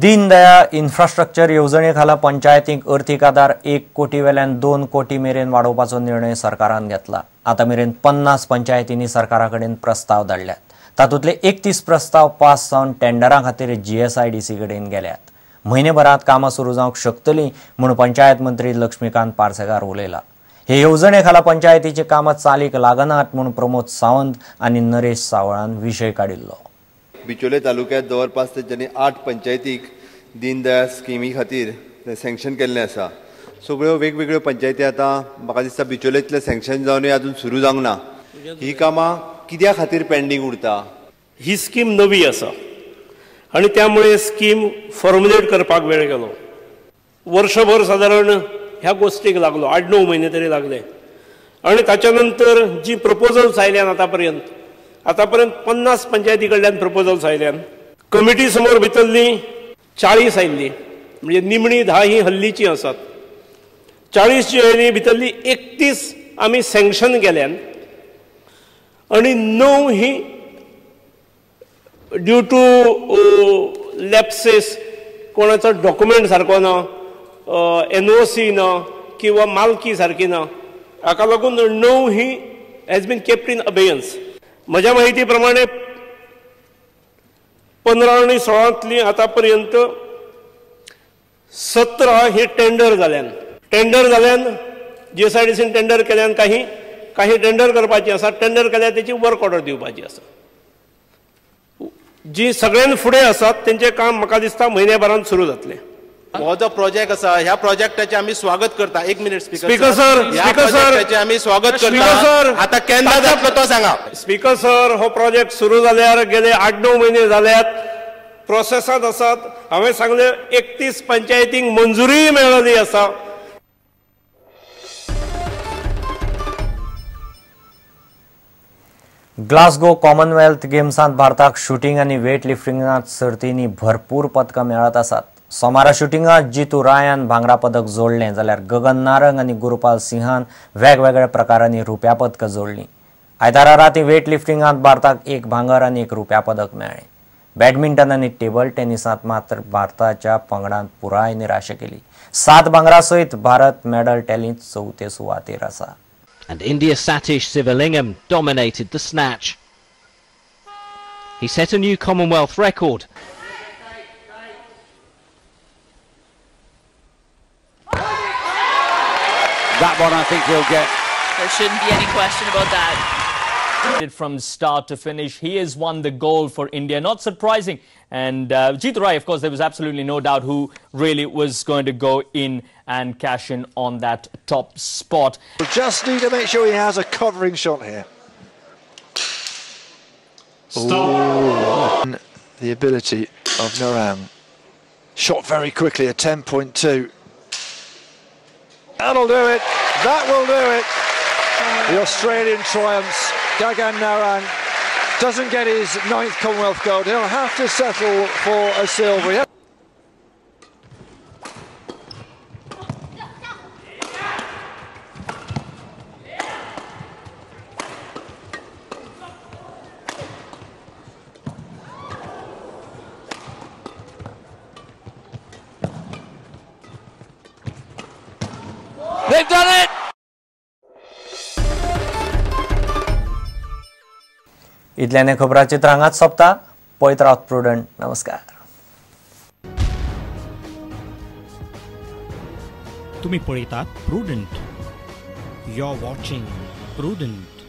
दीनदयाळ infrastructure येवजणे खाला पंचायतींक अर्थीक आदार 1 कोटी वेल्यान 2 कोटी मेरेन वाडोवपाचो निर्णय सरकारान घेतला. आतां मेरेन 50 पंचायतींनी सरकारा कडेन प्रस्ताव धाडल्यात. तातूंतले 31 प्रस्ताव पास जावन टेंडरा खातीर जीएसआयडीसी कडेन गेल्यात. म्हयनेभरांत कामां सुरू जावंक शकतलीं म्हूण पंचायत मंत्री लक्ष्मीकांत पार्सेकार उलयला. हे येवजणे खाला पंचायतीचीं कामां चालीक लागनात म्हूण प्रमोद सावंत आनी नरेश सावळान विशय काडिल्लो. बिचोले तालुक्यात जवळपास तेंच्यांनी 8 पंचायतीक दीनदयाळ स्किमी खातीर सँक्शन केल्लें आसा. सगळ्यो वेगवेगळ्यो पंचायती आतां म्हाका दिसता बिचोलेंतलें सँक्शन जावनूय अजून सुरू जावंक ना. ही कामां कित्या खातीर पेंडींग उरता? ही स्कीम नवी आसा आनी त्यामुळे स्कीम फॉर्मुलेट करपाक वेळ गेलो. वर्षभर सादारण ह्या गोष्टीक लागलो, 8-9 म्हयने तरी लागले. आनी ताच्या नंतर जी प्रपोजल्स आयल्यान आतापर्यंत 50 पंचायती कडल्यान प्रपोजल्स आयल्यान. कमिटी समोर भितरली 40 आयिल्ली, म्हणजे निमणी 10 ही हल्लीची आसात. 40 जी आयली भितरली 31 आमी सँक्शन केल्यान आनी 9 ही ड्यू टू लॅप्सेस, कोणाचो डॉक्युमेंट सारको ना, एनओसी ना किंवा मालकी सारकी ना, हाका लागून 9 ही has been kept in abeyance. म्हज्या माहिती प्रमाणे 15 आनी 16तली आतापर्यंत 17 हे टेंडर जाल्यान. टेंडर जाल्यान जीएसआयडीसीन टेंडर केल्यान, काही काही टेंडर करपाची आसा, टेंडर केल्यार तेची वर्क ऑर्डर दिवपाची आसा. जी सगळ्यान फुडें आसात तेंचें काम म्हाका दिसता म्हयन्याभरान सुरू जातलें. हो जो प्रोजेक्ट आसा ह्या प्रोजेक्टाचें आमी स्वागत करता. एक minute speaker sir, speaker sir, आमी स्वागत करता. आतां केन्ना जातलो तो सांगा. स्पीकर सर, हो प्रोजेक्ट सुरू जाल्यार गेले 8-9 म्हयने जाल्यात, प्रोसेसांत आसात. हांवें सांगलें 31 पंचायतींक मंजुरीय मेळ्ळी आसा. ग्लासगो कॉमनवेल्थ गेम्सांत भारताक शूटिंग आनी वेट लिफ्टिंगांत सर्तींनी भरपूर पदकां मेळत आसात. सोमारा शूटिंगांत जितू रायान भांगरा पदक जोडलें जाल्यार गगन नारंग आनी गुरुपाल सिंहान वेगवेगळ्या प्रकारांनी रुप्या पदकां जोडलीं. आयतारा राती वेट लिफ्टिंगांत भारताक 1 भांगर आनी 1 रुप्या पदक मेळ्ळें. बॅडमिंटन आनी टेबल टेनिसांत मात्र भारताच्या पंगडान पुराय निराशा केली. 7 भांगरा सयत भारत मेडल टॅलींत 4थे सुवातेर आसा. And India's Satish Sivalingam dominated the snatch. He set a new Commonwealth record. That one I think he'll get. There shouldn't be any question about that. From start to finish, he has won the gold for India. Not surprising. And Jitu Rai, of course, there was absolutely no doubt who really was going to go in and cash in on that top spot. We just need to make sure he has a covering shot here. Stop. The ability of Narang. Shot very quickly at 10.2. That'll do it. That will do it. The Australian triumphs. Gagan Narang doesn't get his 9th Commonwealth gold. He'll have to settle for a silver. They've done it! इतल्याने खबराचित्र हांगाच सोंपता. पळयत रावत prudent. नमस्कार. तुम्ही पळयतात Prudent. You are watching Prudent.